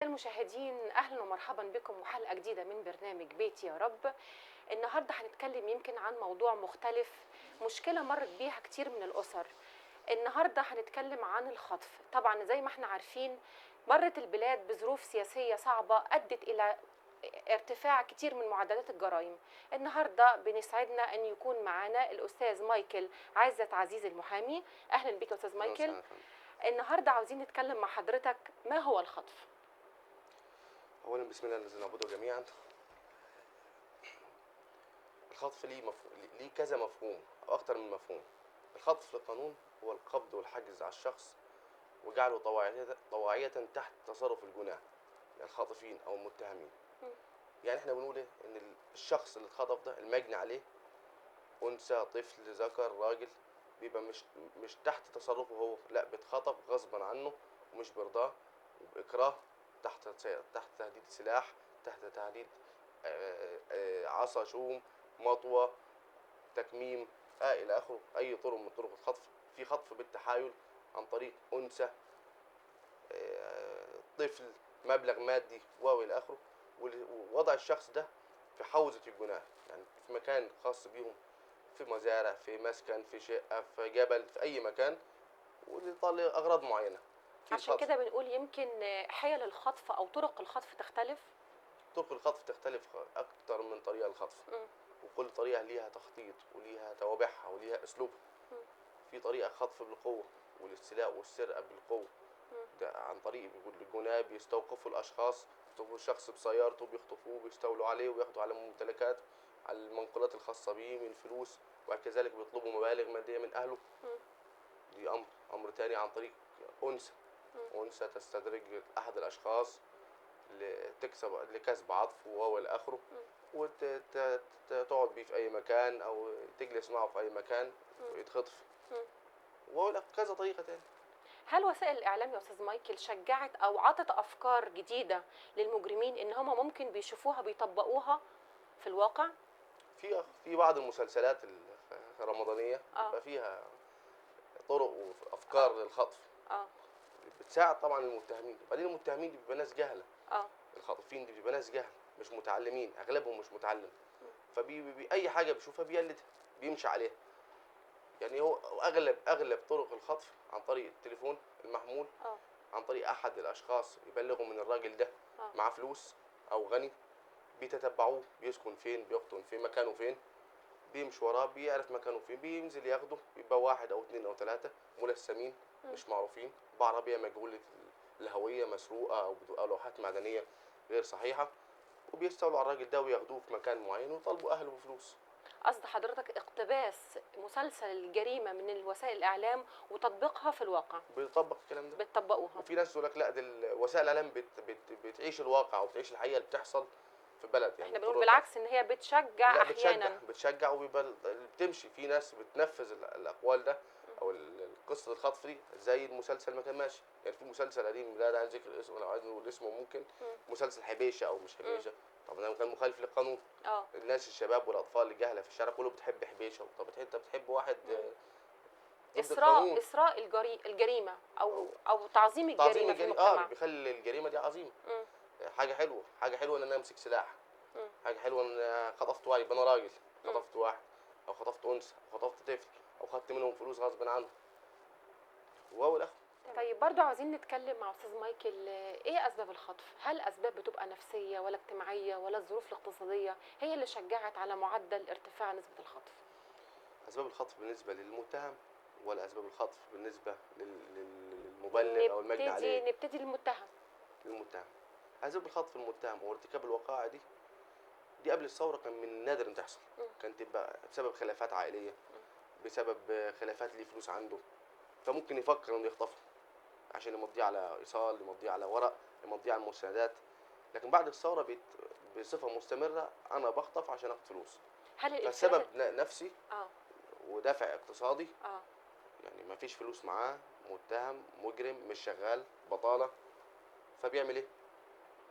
المشاهدين، اهلا ومرحبا بكم وحلقه جديدة من برنامج بيت يا رب. النهارده هنتكلم يمكن عن موضوع مختلف، مشكلة مرت بيها كتير من الاسر. النهارده هنتكلم عن الخطف. طبعا زي ما احنا عارفين مرت البلاد بظروف سياسية صعبة ادت الى ارتفاع كتير من معدلات الجرائم. النهارده بنسعدنا ان يكون معانا الاستاذ مايكل عزت عزيز المحامي. اهلا بك يا استاذ مايكل. النهارده عاوزين نتكلم مع حضرتك، ما هو الخطف؟ اولا بسم الله الذي نعبده جميعا. الخطف ليه كذا مفهوم او اكتر من مفهوم. الخطف في القانون هو القبض والحجز على الشخص وجعله طواعية تحت تصرف الجناه، الخاطفين او المتهمين. يعني احنا بنقول ايه؟ ان الشخص اللي اتخطف ده المجني عليه، انثى، طفل، ذكر، راجل، بيبقى مش تحت تصرفه هو، لا بيتخطف غصبا عنه ومش برضاه وباكراه، تحت تهديد سلاح، تحت تهديد عصا، شوم، مطوه، تكميم، الى اخره، اي طرق من طرق الخطف. في خطف بالتحايل عن طريق انثى، طفل، مبلغ مادي والى اخره، ووضع الشخص ده في حوزة الجناه، يعني في مكان خاص بيهم، في مزارع، في مسكن، في شقه، في جبل، في اي مكان، ولطالع اغراض معينة. عشان كده بنقول يمكن حيل الخطف او طرق الخطف تختلف. طرق الخطف تختلف اكتر من طريقه الخطف، وكل طريقه ليها تخطيط وليها توابعها وليها اسلوبها. في طريقه خطف بالقوة والاستيلاء والسرقة بالقوة، ده عن طريق الجناه بيستوقفوا الاشخاص، بيستوقفوا الشخص بسيارته، بيخطفوه، بيستولوا عليه وبياخدوا على ممتلكاته، على المنقولات الخاصة بيه من فلوس، وكذلك بيطلبوا مبالغ مادية من اهله. دي امر تاني عن طريق انثى، انثى تستدرج احد الاشخاص لكسب عطفه وهو الى اخره، وتقعد بيه في اي مكان او تجلس معه في اي مكان ويتخطف، وهو كذا طريقه تاني. هل وسائل الاعلام يا استاذ مايكل شجعت او عطت افكار جديدة للمجرمين ان هم ممكن بيشوفوها بيطبقوها في الواقع؟ في بعض المسلسلات الرمضانية بيبقى فيها طرق وافكار للخطف، بتساعد طبعا المتهمين. وبعدين المتهمين دي بيبقى ناس جهله، الخاطفين دي بيبقى ناس جهله مش متعلمين، اغلبهم مش متعلم، فبي اي حاجة بيشوفها بيقلدها، بيمشي عليها. يعني هو اغلب طرق الخطف عن طريق التليفون المحمول، عن طريق احد الاشخاص يبلغوا من الراجل ده معاه فلوس او غني، بيتتبعوه، بيسكن فين، بيقطن فين، مكانه فين، بيمشي وراه، بيعرف مكانه فين، بينزل ياخده. بيبقى واحد او اثنين او ثلاثة ملثمين مش معروفين، بعربيه مجهولة الهوية، مسروقه او لوحات معدنية غير صحيحه، وبيستولوا على الراجل ده وياخدوه في مكان معين ويطالبوا اهله بفلوس. قصد حضرتك اقتباس مسلسل الجريمة من الوسائل الاعلام وتطبيقها في الواقع؟ بيطبق الكلام ده، بتطبقوها. وفي ناس تقول لك لا، دي وسائل الاعلام بتعيش الواقع وبتعيش الحقيقة اللي بتحصل في البلد. يعني احنا بنقول بالعكس ان هي بتشجع، لا احيانا بتشجع وبيبقى بتمشي. في ناس بتنفذ الاقوال ده او قصة الخطف دي زي المسلسل ما كان ماشي. يعني في مسلسل قديم لا داعي لذكر اسمه، لو عايز نقول اسمه ممكن، مسلسل حبيشه او مش حبيشه، طبعا ده كان مخالف للقانون. الناس الشباب والاطفال اللي جهله في الشارع كله بتحب حبيشه. طب انت بتحب واحد اسراء الجريمة او تعظيم الجريمة في المجتمع. بيخلي الجريمة دي عظيمة. حاجة حلوة، حاجة حلوة ان انا امسك سلاح، حاجة حلوة ان انا خطفت واحد يبقى انا راجل، خطفت واحد او خطفت انثى او خطفت طفل او خدت منهم فلوس غصب عنهم وهو الاخر. طيب برضو عاوزين نتكلم مع استاذ مايكل، ايه اسباب الخطف؟ هل اسباب بتبقى نفسية ولا اجتماعية ولا الظروف الاقتصادية هي اللي شجعت على معدل ارتفاع نسبه الخطف؟ اسباب الخطف بالنسبة للمتهم ولا اسباب الخطف بالنسبة للمبلغ او المجني عليه؟ نبتدي للمتهم. للمتهم اسباب الخطف المتهم وارتكاب الوقائع دي قبل الثورة كان من النادر ان تحصل. كانت تبقى بسبب خلافات عائلية، بسبب خلافات ليه فلوس عنده، فممكن يفكر انه يخطفه عشان يمضيه على ايصال، يمضيه على ورق، يمضيه على المستندات. لكن بعد الثورة بصفة مستمرة انا بخطف عشان اخد فلوس. هل فالسبب نفسي ودافع اقتصادي، يعني ما فيش فلوس معاه، متهم، مجرم، مش شغال، بطاله، فبيعمل ايه؟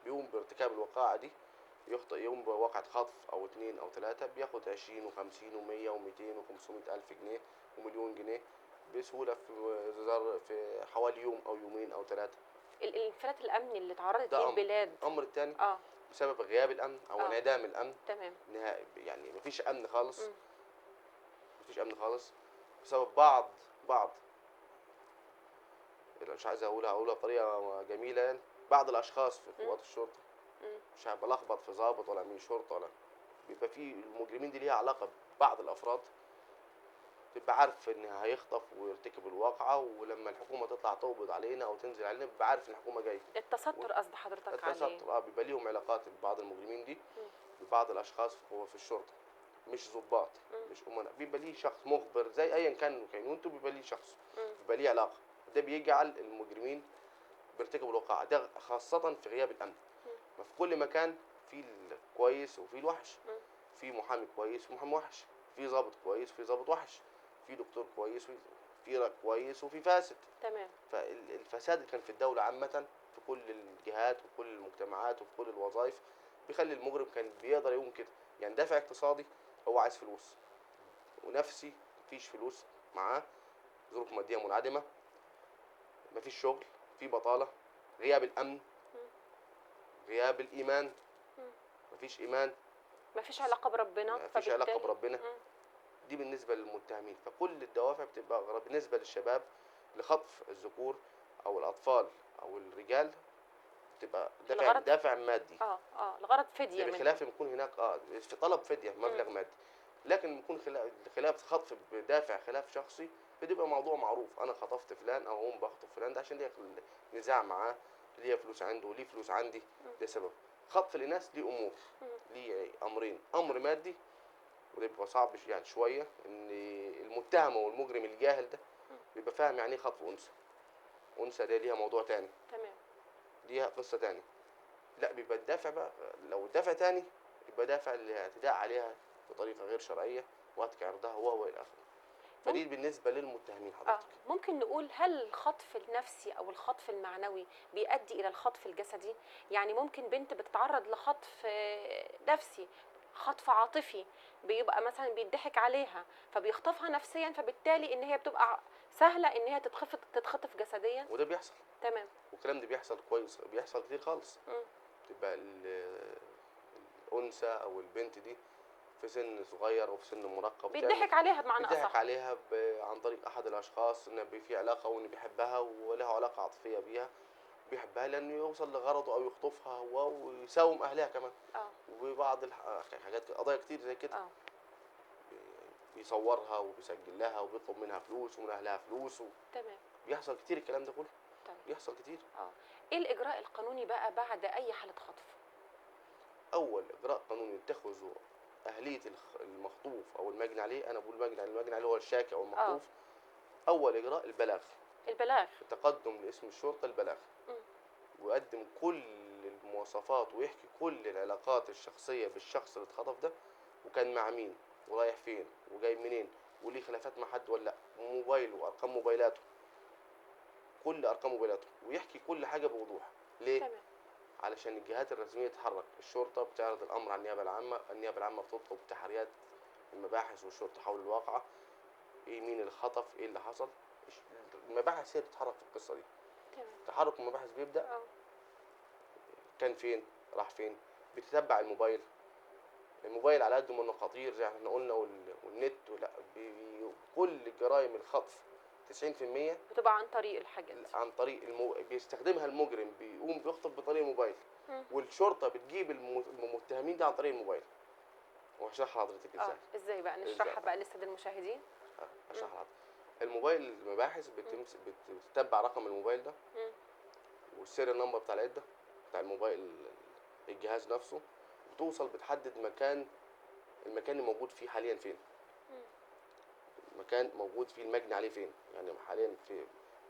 بيقوم بارتكاب الوقائع دي، يقوم بواقعة خطف او اثنين او ثلاثة، بياخد 20 و50 و100 و200 و500 الف جنيه ومليون جنيه بسهولة في حوالي يوم او يومين او ثلاثة. الانفلات الامني اللي تعرضت ليه البلاد. الامر الثاني بسبب غياب الامن او انعدام الامن. تمام. نهائي، يعني مفيش امن خالص. مفيش امن خالص بسبب بعض مش عايز اقولها بطريقة جميلة، يعني بعض الاشخاص في قوات الشرطة. مش هبقى في ضابط ولا امين شرطه ولا، بيبقى في المجرمين دي ليها علاقة ببعض الافراد، تبقى عارف ان هيخطف ويرتكب الواقعة، ولما الحكومة تطلع تقبض علينا او تنزل علينا بيبقى عارف ان الحكومة جاية. التستر قصد حضرتك عليه؟ التستر بيبقى ليهم علاقات ببعض المجرمين دي ببعض الاشخاص في الشرطة، مش ضباط مش امناء، بيبقى ليه شخص مخبر زي ايا كان كينونته، بيبقى ليه شخص، بيبقى ليه علاقة، ده بيجعل المجرمين بيرتكبوا الواقعة ده، خاصة في غياب الامن. ما في كل مكان في الكويس وفي الوحش، في محامي كويس ومحامي وحش، في ضابط كويس وفي ضابط وحش، في دكتور كويس وفي كويس وفي فاسد. تمام. فالفساد اللي كان في الدولة عامة في كل الجهات وكل المجتمعات وفي كل الوظائف بيخلي المجرم كان بيقدر يقوم كده، يعني دافع اقتصادي هو عايز فلوس، ونفسي مفيش فلوس معاه، ظروف مادية منعدمة، مفيش شغل، في بطاله، غياب الامن، غياب الايمان، مفيش ايمان، مفيش علاقة بربنا، مفيش علاقة بربنا. دي بالنسبة للمتهمين. فكل الدوافع بتبقى بالنسبة للشباب لخطف الذكور او الاطفال او الرجال بتبقى دافع مادي. الغرض فدية، بخلاف بيكون هناك في طلب فدية مبلغ مادي، لكن بيكون خلاف خطف بدافع خلاف شخصي، بتبقى موضوع معروف، انا خطفت فلان او هم بخطف فلان ده عشان ليا نزاع معاه، ليا فلوس عنده وليه فلوس عندي، ده سبب. خطف الاناث ليه امور، ليه امرين، امر مادي وده بيبقى صعب يعني شوية، ان المتهم والمجرم الجاهل ده بيبقى فاهم يعني ايه خطف انثى، انثى ده ليها موضوع تاني. تمام. ليها قصة تاني. لا بيبقى الدافع بقى لو الدافع تاني يبقى دافع الاعتداء عليها بطريقة غير شرعية وهتك عرضها وهو الى اخره. فدي بالنسبة للمتهمين حضرتك. ممكن نقول هل الخطف النفسي او الخطف المعنوي بيؤدي الى الخطف الجسدي؟ يعني ممكن بنت بتتعرض لخطف نفسي، خطف عاطفي، بيبقى مثلا بيضحك عليها فبيخطفها نفسيا، فبالتالي ان هي بتبقى سهلة ان هي تتخطف جسديا، وده بيحصل. تمام. والكلام ده بيحصل كويس، بيحصل كتير خالص. تبقى الانثى او البنت دي في سن صغير وفي سن مراهقة، بيضحك عليها بمعنى اصح، بيضحك عليها عن طريق احد الاشخاص ان في علاقة وان بيحبها وله علاقة عاطفية بيها، بيحبها لانه يوصل لغرضه او يخطفها هو ويساوم اهلها كمان. وبعض الحاجات قضايا كتير زي كده. بيصورها وبيسجل لها وبيطلب منها فلوس ومن اهلها فلوس تمام. بيحصل كتير الكلام ده كله. تمام. بيحصل كتير. ايه الاجراء القانوني بقى بعد اي حاله خطف؟ اول اجراء قانوني يتخذه اهليه المخطوف او المجني عليه، انا بقول المجني عليه، المجني عليه هو الشاكي او المخطوف. اول اجراء البلاغ. البلاغ، التقدم لاسم الشرطة البلاغ. ويقدم كل المواصفات ويحكي كل العلاقات الشخصية بالشخص اللي اتخطف ده، وكان مع مين ورايح فين وجاي منين وليه خلافات مع حد ولا لا، وموبايله وارقام موبايلاته، كل ارقام موبايلاته، ويحكي كل حاجة بوضوح. ليه؟ تمام. علشان الجهات الرسمية تتحرك، الشرطة بتعرض الامر على النيابة العامة، النيابة العامة بتطلب تحريات المباحث والشرطة حول الواقعة، ايه مين اللي خطف، ايه اللي حصل، المباحث هي بتتحرك في القصة دي. تمام. تحرك المباحث بيبدا كان فين، راح فين، بتتبع الموبايل. الموبايل على قد ما انه خطير زي ما احنا قلنا والنت ولا كل جرائم الخطف 90% بتبقى عن طريق الحاجات، عن طريق بيستخدمها المجرم، بيقوم بيخطف بطريق الموبايل. والشرطة بتجيب المتهمين ده عن طريق الموبايل. وهشرحها لحضرتك ازاي. ازاي بقى نشرحها بقى للسادة المشاهدين؟ اشرحها لحضرتك. الموبايل المباحث بتتبع رقم الموبايل ده وال serial number بتاع العدة بتاع الموبايل الجهاز نفسه، وتوصل بتحدد مكان المكان اللي موجود فيه حاليا فين، مكان موجود فيه المجني عليه فين، يعني حاليا في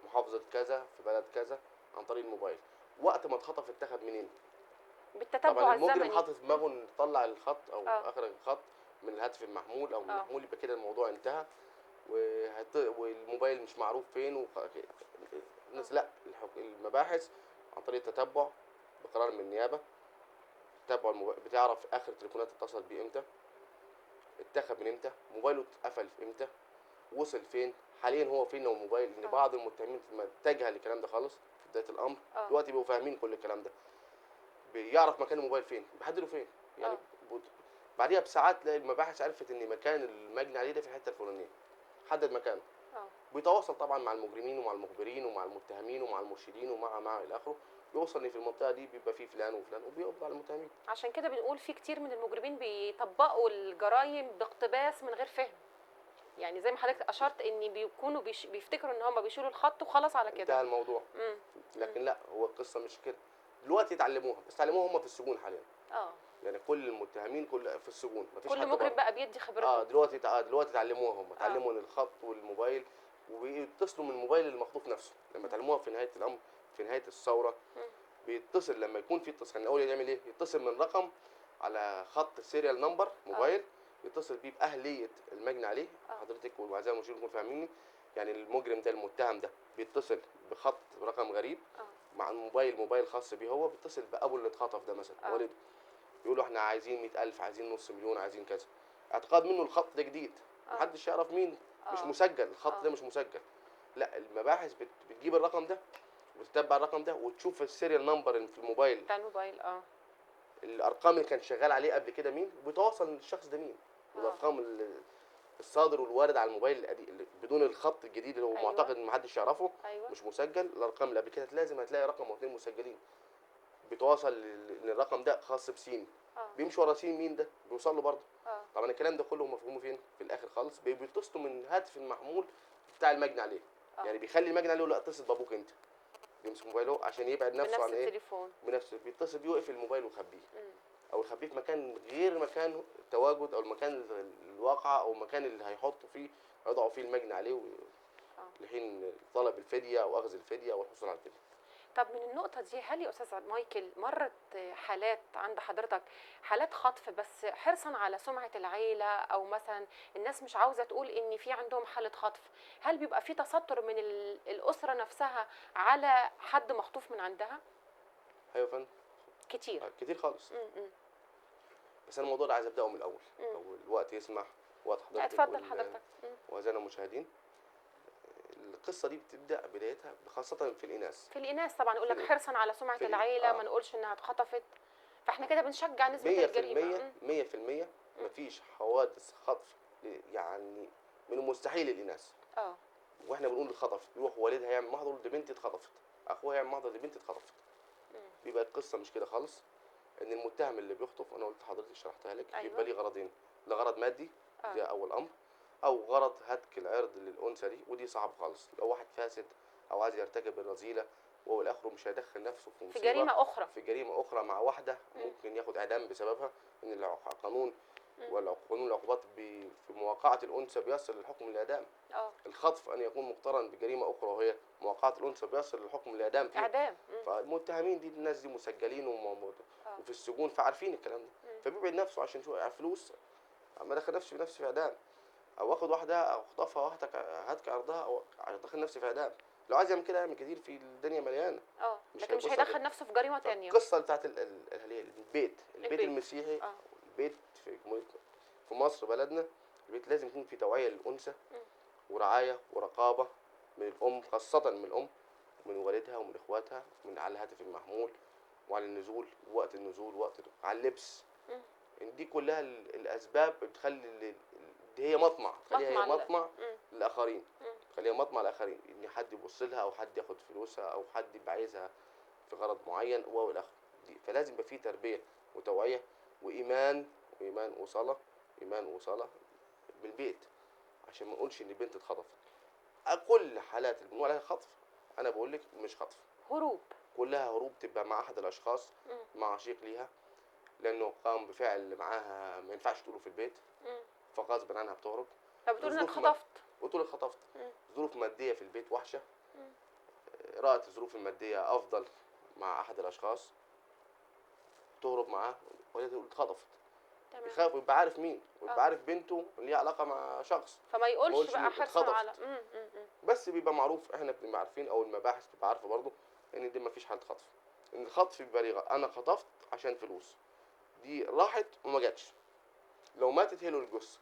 محافظة كذا في بلد كذا، عن طريق الموبايل. وقت ما اتخطف اتاخد منين؟ بالتتبع طبعا الزمني. المجرم حاطط في دماغه ان طلع الخط او اخرج الخط من الهاتف المحمول او من المحمول، يبقى كده الموضوع انتهى والموبايل مش معروف فين الناس. لا، المباحث عن طريق التتبع بقرار من النيابة، تتبع الموبايل، بتعرف اخر تليفونات اتصل بيه امتى، اتاخد من امتى، موبايله اتقفل امتى، وصل فين، حاليا هو فين لو موبايل. لان بعض المتهمين ما اتجه للكلام ده خالص، بداية الامر. دلوقتي بيبقوا فاهمين كل الكلام ده، بيعرف مكان الموبايل فين، بيحدده فين يعني. بعديها بساعات تلاقي المباحث عرفت ان مكان المجني عليه ده في الحتة الفلانية، حدد مكانه. بيتواصل طبعا مع المجرمين ومع المخبرين ومع المتهمين ومع المرشدين ومع الى اخره، بيوصل ان في المنطقة دي بيبقى فيه فلان وفلان، وبيقبض على المتهمين. عشان كده بنقول في كتير من المجرمين بيطبقوا الجرائم باقتباس من غير فهم، يعني زي ما حضرتك اشرت ان بيكونوا بيفتكروا ان هم بيشيلوا الخط وخلاص على كده، انتهى الموضوع. لكن لا، هو القصة مش كده. دلوقتي اتعلموها، بس اتعلموها هم في السجون حاليا. يعني كل المتهمين كل في السجون، مفيش كل حد مجرم بقى بيدي خبرته. دلوقتي اتعلموها هم، اتعلموا ان الخط والموبايل، وبيتصلوا من الموبايل المخطوف نفسه. لما اتعلموها في نهاية الامر، في نهاية الثورة، بيتصل لما يكون في اتصال. يعني الاول يعمل ايه؟ يتصل من رقم على خط serial number موبايل، يتصل بيه باهليه المجني عليه. حضرتك واعزائي المشاهدين يكونوا فاهميني، يعني المجرم ده المتهم ده بيتصل بخط رقم غريب مع الموبايل، موبايل خاص بيه هو، بيتصل بابو اللي اتخطف ده مثلا، والده، يقول له احنا عايزين 100,000، عايزين نص مليون، عايزين كذا. اعتقاد منه الخط ده جديد، محدش يعرف مين، مش مسجل الخط ده، مش مسجل. لا، المباحث بتجيب الرقم ده وتتبع الرقم ده وتشوف ال serial number في الموبايل بتاع الموبايل، الارقام اللي كان شغال عليه قبل كده مين، وبيتواصل الشخص ده مين، والارقام الصادر والوارد على الموبايل القديم بدون الخط الجديد اللي هو معتقد ان محدش يعرفه، مش مسجل. الارقام اللي قبل كده لازم هتلاقي رقم او اتنين مسجلين، بيتواصل ان الرقم ده خاص بسين، بيمشي ورا سين مين ده، بيوصل له برضه. طبعا الكلام ده كله مفهومه فين في الاخر خالص؟ بيتصلوا من هاتف المحمول بتاع المجني عليه. يعني بيخلي المجني عليه يقول له اتصل بابوك انت، بيمسك موبايله عشان يبعد نفسه عن ايه؟ التليفون بنفسه، بيتصل بيه ويقفل الموبايل ويخبيه، او يخبيه في مكان غير مكان التواجد او المكان الواقعة او المكان اللي هيحطه فيه، هيضعوا فيه المجني عليه لحين طلب الفدية او اخذ الفدية او الحصول على الفدية. طب من النقطة دي، هل يا أستاذ مايكل مرت حالات عند حضرتك، حالات خطف بس حرصا على سمعة العيلة، أو مثلا الناس مش عاوزة تقول إن في عندهم حالة خطف، هل بيبقى في تستر من الأسرة نفسها على حد مخطوف من عندها؟ أيوة يا فندم، كتير كتير خالص. بس أنا الموضوع ده عايز أبدأه من الأول، لو الوقت يسمح، وقت حضرتك. اتفضل حضرتك. وأعزائنا المشاهدين، القصة دي بتبدا بدايتها خاصة في الاناث. في الاناث طبعا يقول لك حرصا على سمعه العيلة، ما نقولش انها اتخطفت، فاحنا كده بنشجع نسبه الجريمة. 100% مفيش حوادث خطف، يعني من المستحيل الاناث. واحنا بنقول اتخطفت، يروح والدها يعمل محضر دي بنتي اتخطفت، اخوها يعمل محضر دي بنتي اتخطفت. بيبقى القصة مش كده خالص. ان المتهم اللي بيخطف، انا قلت لحضرتك شرحتها لك، بيبقى ليه غرضين، لغرض مادي، ده اول امر، او غرض هتك العرض للانثى دي، ودي صعب خالص. لو واحد فاسد او عايز يرتكب الرذيلة وهو الاخر مش هيدخل نفسه في مصيبة، في جريمة اخرى، في جريمة اخرى مع واحدة، ممكن ياخد اعدام بسببها. ان القانون والقانون العقوبات في مواقعه الانثى بيصل للحكم الاعدام. الخطف ان يكون مقترن بجريمة اخرى وهي مواقعه الانثى بيصل للحكم الاعدام فيها. اعدام. فالمتهمين دي الناس دي مسجلين وفي السجون، فعارفين الكلام ده، فبيبعد نفسه عشان شو فلوس، اما ادخل نفسي بنفسي في اعدام، او اخد واحدة او اخطفها واحدة هتك عرضها، او ادخل نفسي في اعدام. لو عايز يعمل كده يعمل، كتير في الدنيا مليانة. لكن مش هيدخل نفسه في جريمة ثانية. القصة بتاعت البيت المسيحي، البيت في مصر بلدنا، البيت لازم يكون في توعيه للانثى ورعاية ورقابه من الام، خاصة من الام ومن والدها ومن اخواتها، من على الهاتف المحمول وعلى النزول، وقت النزول، وقت على اللبس. دي كلها الاسباب بتخلي دي هي مطمع، تخليها هي مطمع للاخرين، تخليها مطمع للاخرين، ان حد يبص لها او حد ياخد فلوسها او حد يبقى عايزها في غرض معين والى اخره. فلازم يبقى في تربيه وتوعيه وايمان، وايمان وصلاة، ايمان وصلاة بالبيت، عشان ما نقولش ان البنت اتخطفت. كل حالات اللي بنقول عليها خطف، انا بقول لك مش خطف، هروب، كلها هروب، تبقى مع احد الاشخاص، مع عشيق ليها، لانه قام بفعل معاها ما ينفعش تقوله في البيت، فغصب عنها بتهرب. فبتقول انا اتخطفت، وتقول اتخطفت. ظروف مادية في البيت وحشة، رأت الظروف المادية افضل مع احد الاشخاص، تهرب معاه وهي تقول اتخطفت. يخاف ويبقى عارف مين، ويبقى عارف بنته اللي ليها علاقة مع شخص، فما يقولش بقى حرصا على بس بيبقى معروف، احنا بنبقى عارفين او المباحث بتبقى عارفه برضه ان دي ما فيش حاله خطف، ان الخطف بيبقى ليه انا خطفت عشان فلوس، دي راحت وما جاتش، لو ماتت هيلو الجثة.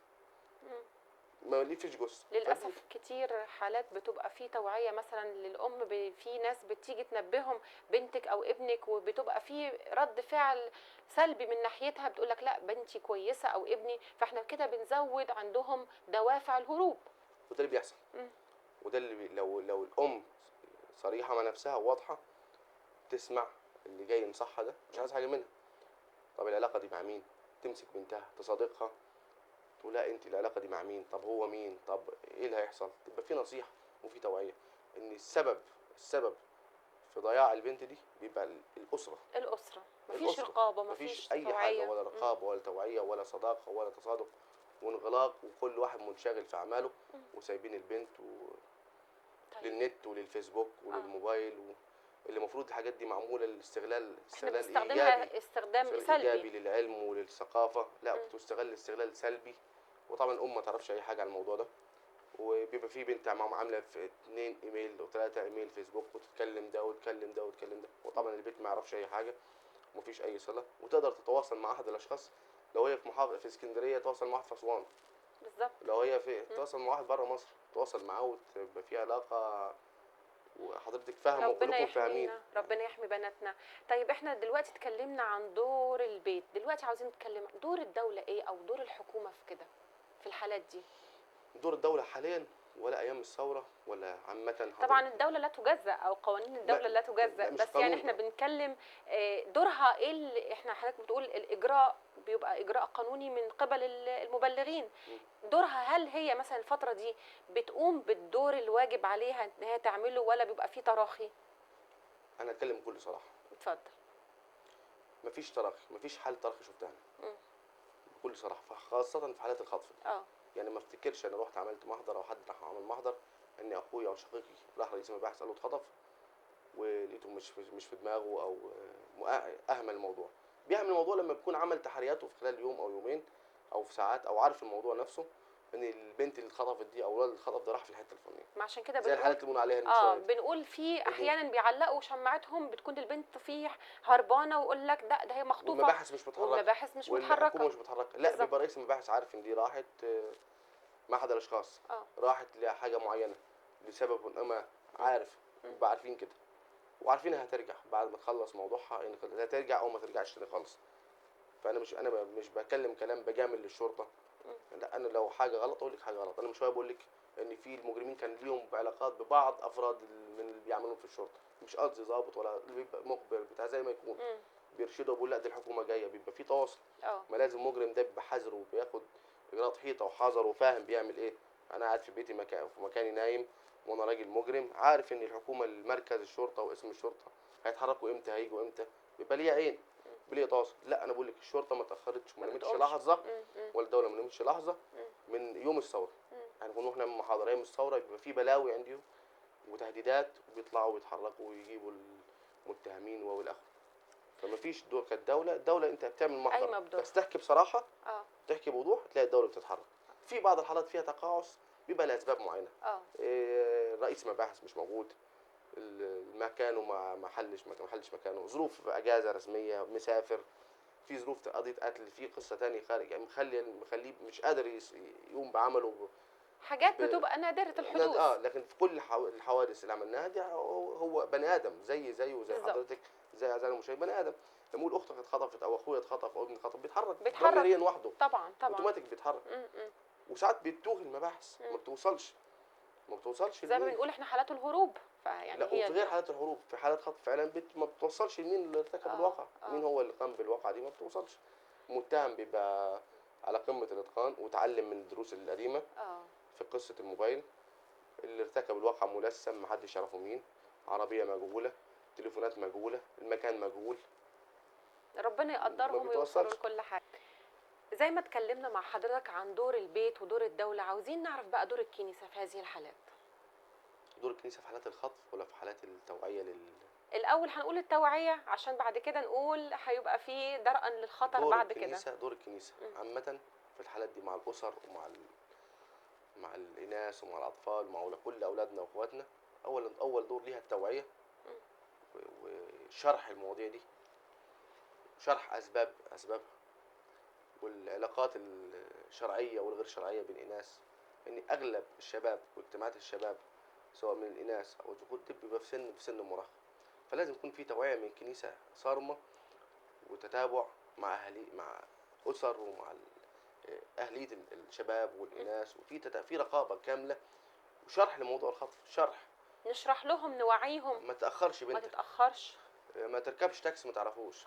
ما فيش جثة. للاسف كتير حالات بتبقى في توعيه مثلا للام، في ناس بتيجي تنبههم بنتك او ابنك، وبتبقى في رد فعل سلبي من ناحيتها، بتقول لك لا بنتي كويسة او ابني، فاحنا كده بنزود عندهم دوافع الهروب. وده اللي بيحصل. وده اللي لو الام صريحه مع نفسها وواضحة، تسمع اللي جاي ينصحها ده، مش عايز حاجة منها. طب العلاقة دي مع مين؟ تمسك بنتها تصادقها، تقول لا انت العلاقة دي مع مين؟ طب هو مين؟ طب ايه اللي هيحصل؟ تبقى في نصيحة وفي توعيه ان السبب في ضياع البنت دي بيبقى الاسرة. الاسرة مفيش رقابه، مفيش اي حاجة، ولا رقابه ولا توعيه ولا صداقه ولا تصادق وانغلاق، وكل واحد منشغل في اعماله وسايبين البنت طيب. للنت وللفيسبوك وللموبايل اللي المفروض الحاجات دي معمولة للاستغلال، استغلال ايجابي، استخدام سلبي ايجابي للعلم وللثقافه، لا بتستغل استغلال سلبي. وطبعا الام ما تعرفش اي حاجة عن الموضوع ده، وبيبقى في بنت معاهم عامله في 2 ايميل و3 ايميل فيسبوك، وتتكلم ده وتكلم ده وتكلم ده، وطبعا البيت ما يعرفش اي حاجة ومفيش اي صله، وتقدر تتواصل مع احد الاشخاص. لو هي في محافظة في اسكندرية تواصل مع واحد في اسوان، بالظبط. لو هي في تواصل مع واحد بره مصر تواصل معاه، وتبقى في علاقة وحضرتك فاهمه وكلكم فاهمين. ربنا يحمي بناتنا. طيب احنا دلوقتي اتكلمنا عن دور البيت، دلوقتي عاوزين نتكلم دور الدولة ايه، او دور الحكومة في كده في الحالات دي. دور الدولة حاليا ولا ايام الثورة ولا عامة؟ طبعا الدولة لا تجزأ، او قوانين الدولة لا تجزأ، بس يعني احنا بنتكلم دورها ايه. اللي احنا حضرتك بتقول الاجراء بيبقى اجراء قانوني من قبل المبلغين، دورها هل هي مثلا الفترة دي بتقوم بالدور الواجب عليها ان هي تعمله، ولا بيبقى فيه تراخي؟ انا اتكلم بكل صراحة. اتفضل. مفيش تراخي، مفيش حاله تراخي شفتها انا بكل صراحة، خاصة في حالات الخطف دي. يعني ما افتكرش انا رحت عملت محضر او حد راح عمل محضر ان اخويا او شقيقي راح رئيس المباحث قال له اتخطف، ولقيته مش في دماغه او اهمل الموضوع. بيهمل الموضوع لما بيكون عمل تحرياته في خلال يوم او يومين او في ساعات، او عارف الموضوع نفسه ان البنت اللي اتخطفت دي او الولد اللي اتخطف ده راح في الحتة الفلانية. ما عشان كده زي الحالات اللي بنقول عليها من شوية، بنقول في احيانا بيعلقوا شماعتهم، بتكون البنت فيه هربانه ويقول لك ده هي مخطوفه، والمباحث مش متحركة، والمباحث مش متحركة، والحكومة مش متحركة. لا، بيبقى رئيس المباحث عارف ان دي راحت مع احد الاشخاص، راحت لحاجة معينة لسبب ما، عارف، بيبقى عارفين كده وعارفين هترجع بعد ما تخلص موضوعها، ان هترجع او ما ترجعش تاني خالص. فانا مش بكلم كلام بجامل للشرطة، لا، انا لو حاجة غلط اقول لك حاجة غلط. انا مش شوية بقول لك ان في المجرمين كان ليهم علاقات ببعض افراد من اللي بيعملوا في الشرطة، مش قصدي ضابط ولا بيبقى مخبر بتاع زي ما يكون بيرشده وبيقول لا دي الحكومة جاية، بيبقى في تواصل. ما لازم مجرم ده بيبقى حذر وبياخد اجراءات حيطة وحذر وفاهم بيعمل ايه. انا قاعد في بيتي في مكاني نايم وانا راجل مجرم، عارف ان الحكومة المركز الشرطة واسم الشرطة هيتحركوا امتى، هيجوا امتى، بيبقى ليا عين، بليه تواصل. لا، انا بقول لك الشرطة ما تاخرتش وما نمتش لحظة، ولا الدولة ما نمتش لحظة من يوم الثورة. يعني كنا احنا محاضرين من الثورة بيبقى في بلاوي عندهم وتهديدات، وبيطلعوا ويتحركوا ويجيبوا المتهمين والاخر. فما فيش دور كالدوله. الدولة انت بتعمل محضر بس تحكي بصراحة، تحكي بوضوح، تلاقي الدولة بتتحرك. في بعض الحالات فيها تقاعس بيبقى لاسباب معينة. رئيس مباحث مش موجود، مكانه ما حلش مكانه، ظروف اجازه رسمية، مسافر، في ظروف قضية قتل، في قصة ثانية خارج، يعني مخليه مش قادر يقوم بعمله، حاجات بتبقى نادرة الحدوث. لكن في كل الحوادث اللي عملناها دي هو بني ادم زي زيه وزي حضرتك، زي اعزائي المشاهدين، بني ادم. لما اقول اختك اتخطفت او اخويا اتخطف او ابني اتخطف، بيتحرك ضميريا لوحده، طبعا اوتوماتيك بيتحرك. وساعات بتتوه المباحث، ما بتوصلش زي ما بنقول احنا حالات الهروب. فيعني لا، وفي غير حالات الهروب، في حالات خطف فعلا ما بتوصلش لمين اللي ارتكب الواقع، مين هو اللي قام بالواقعه دي، ما بتوصلش. المتهم بيبقى على قمة الاتقان وتعلم من الدروس القديمة. في قصة الموبايل اللي ارتكب الواقعة ملثم، ما حدش يعرفه مين، عربية مجهولة، تليفونات مجهولة، المكان مجهول. ربنا يقدرهم ويوصلوا لكل حاجة. زي ما اتكلمنا مع حضرتك عن دور البيت ودور الدولة، عاوزين نعرف بقى دور الكنيسة في هذه الحالات. دور الكنيسة في حالات الخطف ولا في حالات التوعية الأول هنقول التوعية، عشان بعد كده نقول هيبقى في درءا للخطر بعد كده. دور الكنيسة عامة في الحالات دي مع الأسر ومع مع الإناث ومع الأطفال ومع كل أولادنا وأخواتنا، أول دور ليها التوعية وشرح المواضيع دي، شرح أسبابها والعلاقات الشرعية والغير شرعية بين الإناث، ان اغلب الشباب واجتماعات الشباب سواء من الاناث او الذكور بيبقى في سن المراهقة، فلازم يكون في توعيه من الكنيسة صارمة وتتابع مع اهالي، مع اسر، ومع اهليه الشباب والاناث، وفي في رقابه كاملة وشرح لموضوع الخطف، شرح نشرح لهم، نوعيهم، ما تاخرش بنتك، ما تتاخرش، ما تركبش تاكسي ما تعرفوش،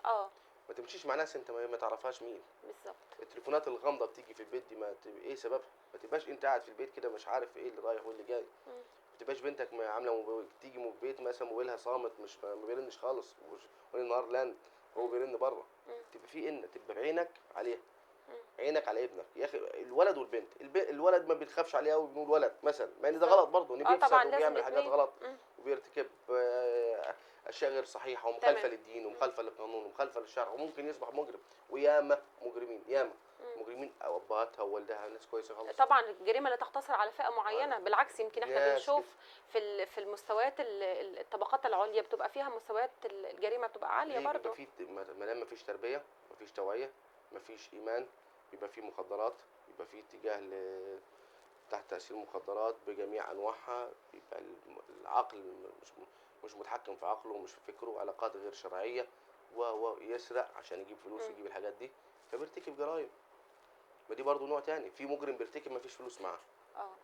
ما تمشيش مع ناس انت ما تعرفهاش مين بالظبط. التليفونات الغامضة بتيجي في البيت دي، ما ايه سببها؟ ما تبقاش انت قاعد في البيت كده مش عارف ايه اللي رايح واللي جاي. ما تبقاش بنتك عامله تيجي من البيت مثلا موبايلها صامت، مش ما بيرنش خالص، والنهار لاند هو بيرن بره. تبقى في ان تبقى بعينك عليها، عينك على ابنك يا اخي، الولد والبنت. الولد ما بنخافش عليه قوي، بنقول ولد مثلا، مع ان ده غلط برضه، ان بيفسد وبيعمل حاجات غلط وبيرتكب اشياء غير صحيحه ومخالفه للدين ومخالفه للقانون ومخالفه للشرع، وممكن يصبح مجرم. وياما مجرمين، ياما مجرمين او ابهاتها ووالدها ناس كويسة خالص. طبعا الجريمة لا تقتصر على فئة معينة، بالعكس يمكن احنا بنشوف في المستويات الطبقات العليا بتبقى فيها مستويات الجريمة بتبقى عالية برضه. بيبقى في ما دام ما فيش تربيه، ما فيش توعيه، ما فيش ايمان، بيبقى في مخدرات، بيبقى في اتجاه تحت تاثير المخدرات بجميع انواعها، بيبقى العقل مش متحكم في عقله ومش في فكرة، علاقات غير شرعية، ويسرق عشان يجيب فلوس ويجيب الحاجات دي، فبيرتكب جرائم. ما دي برضه نوع تاني، في مجرم بيرتكب ما فيش فلوس معاه.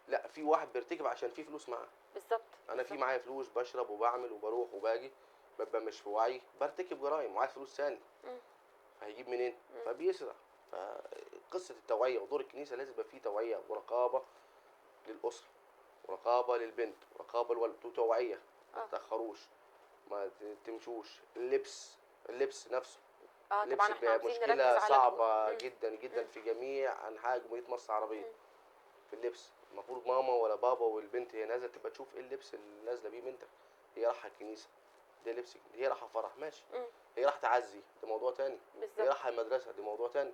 لا، في واحد بيرتكب عشان في فلوس معاه. بالظبط. انا في معايا فلوس، بشرب وبعمل وبروح وباجي، ببقى مش في وعي، برتكب جرائم وعايز فلوس ثاني. فهيجيب منين؟ فبيسرق. فقصة التوعية ودور الكنيسة لازم يبقى فيه توعيه ورقابه للاسرة، ورقابه للبنت، ورقابه للولد، وتوعيه، ما تتاخروش، ما تمشوش، اللبس نفسه. طبعا احنا عاوزين نركز مشكلة صعبة جدا جدا في جميع انحاء جمهورية مصر العربية. في اللبس المفروض ماما ولا بابا والبنت هي نازله تبقى تشوف ايه اللبس اللي نازله بيه بنتك. هي رايحة الكنيسة ده لبس، هي رايحة فرح ماشي، هي رايحة تعزي ده موضوع تاني، هي رايحة المدرسة دي موضوع تاني.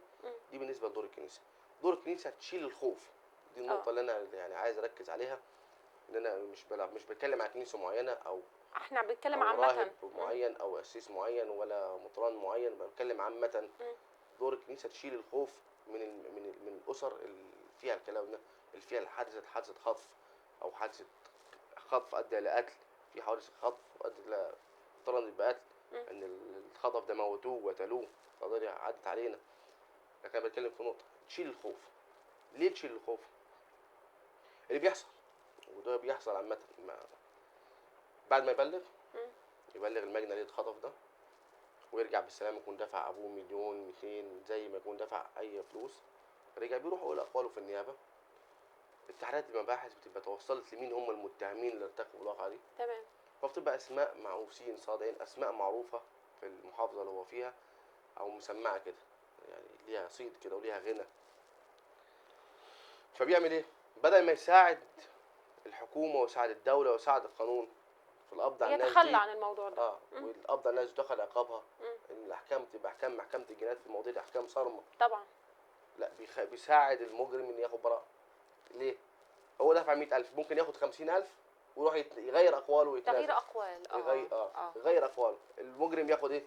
دي بالنسبة لدور الكنيسة. دور الكنيسة تشيل الخوف، دي النقطة اللي انا يعني عايز اركز عليها، ان انا مش بتكلم عن كنيسة معينة او احنا بنتكلم عامة، راهب معين او قسيس معين ولا مطران معين، بتكلم عامة. دور الكنيسة تشيل الخوف من من الاسر اللي فيها الكلام ده، اللي فيها حادثه خطف، او حادثه خطف ادى لقتل، في حوادث خطف ادت الى اضطرت بقتل، ان الخطف ده موتوه وقتلوه، قضية عدت علينا. لكن انا بتكلم في نقطة تشيل الخوف. ليه تشيل الخوف؟ اللي بيحصل، وده بيحصل عامة، بعد ما يبلغ المجني اللي اتخطف ده ويرجع بالسلامة، يكون دفع ابوه مليون 200 زي ما يكون دفع اي فلوس، رجع بيروح يقول اقواله في النيابة. التحريات المباحث بتبقى توصلت لمين هم المتهمين اللي ارتكبوا الواقعة دي. تمام. فبتبقى اسماء معروفين صادقين، اسماء معروفة في المحافظة اللي هو فيها، او مسمعه كده، يعني ليها صيت كده وليها غنى. فبيعمل ايه؟ بدل ما يساعد الحكومة ويساعد الدولة ويساعد القانون في القبض على الناس دي، يتخلى عن الموضوع ده. والقبض على الناس دخل عقابها، ان الاحكام تبقى احكام محكمة الجنايات في المواضيع دي احكام صارمة. طبعا. لا، بيساعد المجرم ان ياخد براءه. ليه؟ هو دفع 100,000، ممكن ياخد 50,000 ويروح يغير اقواله ويتنازل. تغيير اقوال. يغير اقواله. المجرم ياخد ايه؟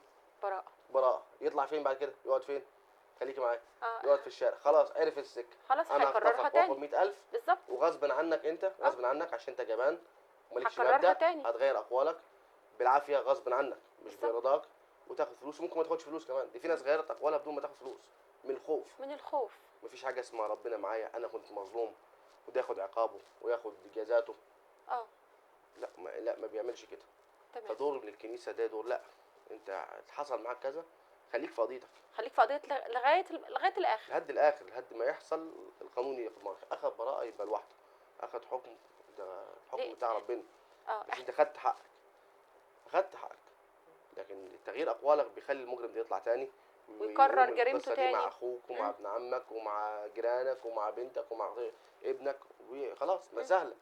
براءه. يطلع فين بعد كده؟ يقعد فين؟ خليكي معايا. يقعد في الشارع، خلاص عرف السكة، خلاص هيكررها تاني، واخد 100,000 بالظبط، وغصب عنك انت، غصب عنك عشان انت جبان ومالكش مبدأ، هتغير اقوالك بالعافية غصب عنك مش برضاك، وتاخد فلوس، وممكن ما تاخدش فلوس كمان. دي في ناس غيرت اقوالها بدون ما تاخد فلوس، من الخوف. من الخوف. مفيش حاجة اسمها ربنا معايا، انا كنت مظلوم، وده ياخد عقابه وياخد جزاته. لا، ما بيعملش كده. تمام. فدور للكنيسة ده دور، لا انت حصل معاك كذا، خليك في قضيتك، خليك في قضية لغاية الاخر، لحد الاخر، لحد ما يحصل القانون ياخد مرة. اخذ براءه يبقى لوحده، اخذ حكم، ده الحكم بتاع ربنا. بس انت خدت حقك، اخدت حقك. لكن تغيير اقوالك بيخلي المجرم ده يطلع تاني ويكرر جريمته تاني مع اخوك ومع ابن عمك ومع جيرانك ومع بنتك ومع ابنك، وخلاص ما سهلة.